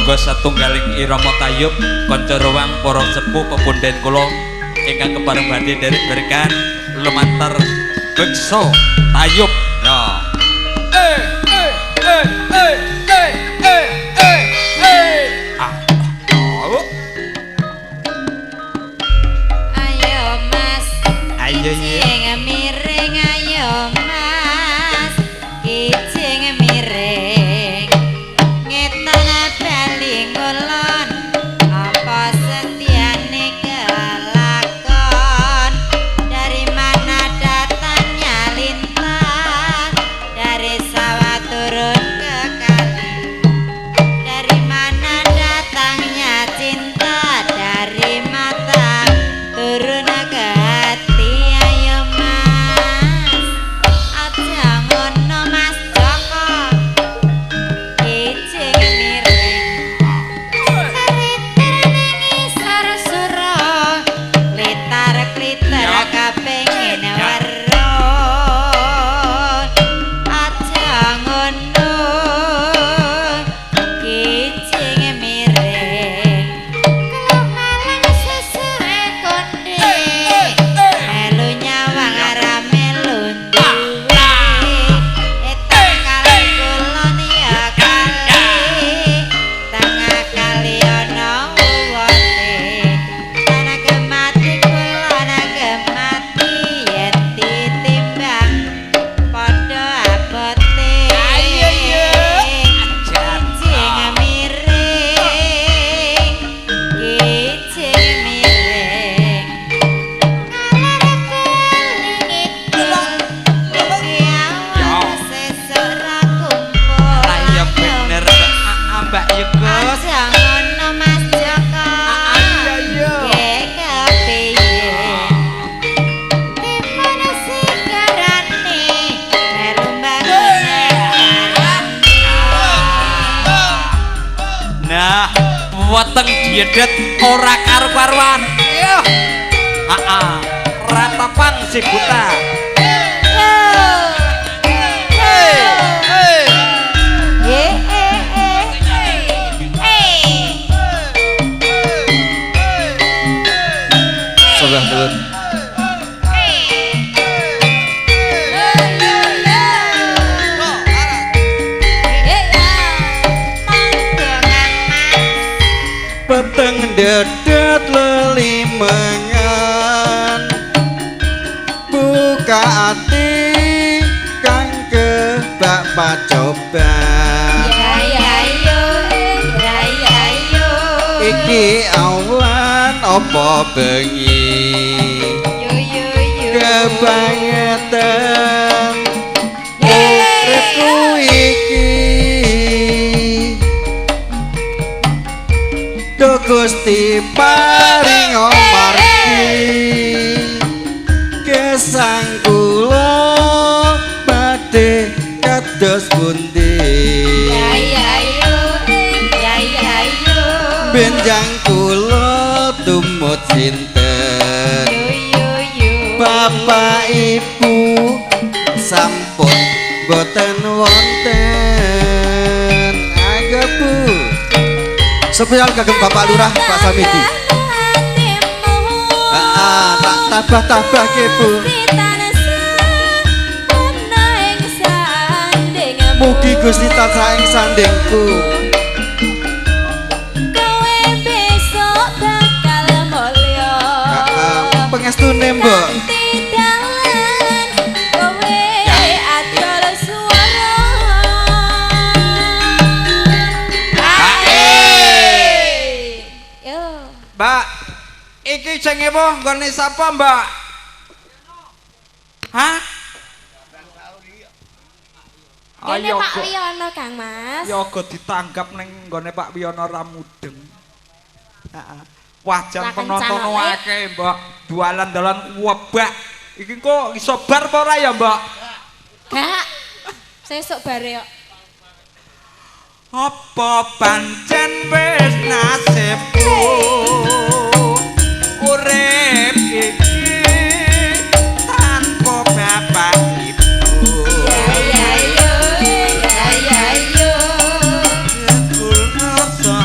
Monggo satunggaling irama tayub, kanca ruang, para sepuh pepunden kula ingkang kepareng badhe nderek berkan lumantar beksa tayub. Ya. Eh eh eh eh eh eh eh eh. Ah. Oh. Ayo, Mas. Ayo ya. Kijing miring, ayo, Mas. Kijing miring. Ngetan bali ngulon, apa setiane kelakon? Dari mana datangnya lintah? Dari sawah turun ke kali. Dari mana datangnya cinta? Dari mata turun ke hati. Ayo, Mas. Aja ngono, Mas Joko. Kijing miring. Saritir ning ngisor sura, klitar-klitar kepengin weruh. Aja ngono. Kijing miring. Kelumalang sesuke konde. Melu nyawang ora melu duwe. Etan kali kulon ya kali. Tengah kali ana uwote. Tanah gemati kulon gemati, yen ditimbang padha abote. Ayo ya. Kijing miring, kijing miring. Ngalor bali ngidul, iki awan sesuk ra kumpul. Lah iya bener, Mbak. Mbak Yukus. Aja ngono, Mas Joko. Iya iya. Ge kepiye? Dipun sigarane melu mbangun negarane. Nah, weteng diedet ora karu-karuan. Yo. Heeh. Ratapan si buta. Hey, hey. Ye eh eh eh. Sebelah dulu. Yo yo yo. Eh ya. Monggo, Kang Mas. Peteng dedet lelimengan, buka ati kang kebak pacoban. Ya ya yo, ya ya yo. Iki awan apa bengi? Yo yo yo. Kebangetan uripku iki. Duh Gusti, paring margi gesang kula badhe kados pundi? Ya ya yo, ya ya yo. Benjang kula tumut sinten? Yo yo yo. Bapak Ibu sampun boten wonten. Ayo, Bu. Spesial kagem Bapak Lurah, Pak Samidi. Ah, tak tabah-tabah ke, Bu. Mugi Gusti tansah ing sandingku. Kowe besok bakal mulya. Ah, pengestune, Mbok. Kanthi dalan kowe atur swara. Yo. Mbak, iki sing ewoh nggone sapa, Mbak? Hah? Kene Ayo Pak kok. Wiyono, Kang Mas. Ya aja ditanggap ning nggone Pak Wiyono ra mudeng. Heeh. Wah, jan Lah, penonton kencana, eh. akeh, Mbak. Dalan-dalan webak. Iki kok iso bar apa ora ya, Mbak? Gak. Sesuk bare kok. Apa pancen wis nasibku urip iki tanpa bapak ibu? Ya ya yo, ya ya yo. Jebul rasa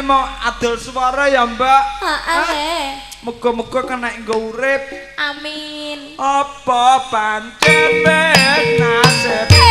mau adol suara ya, Mbak. Heeh, Le. Muga-muga kena nggo urip. Amin. Apa pancen wis nasibku?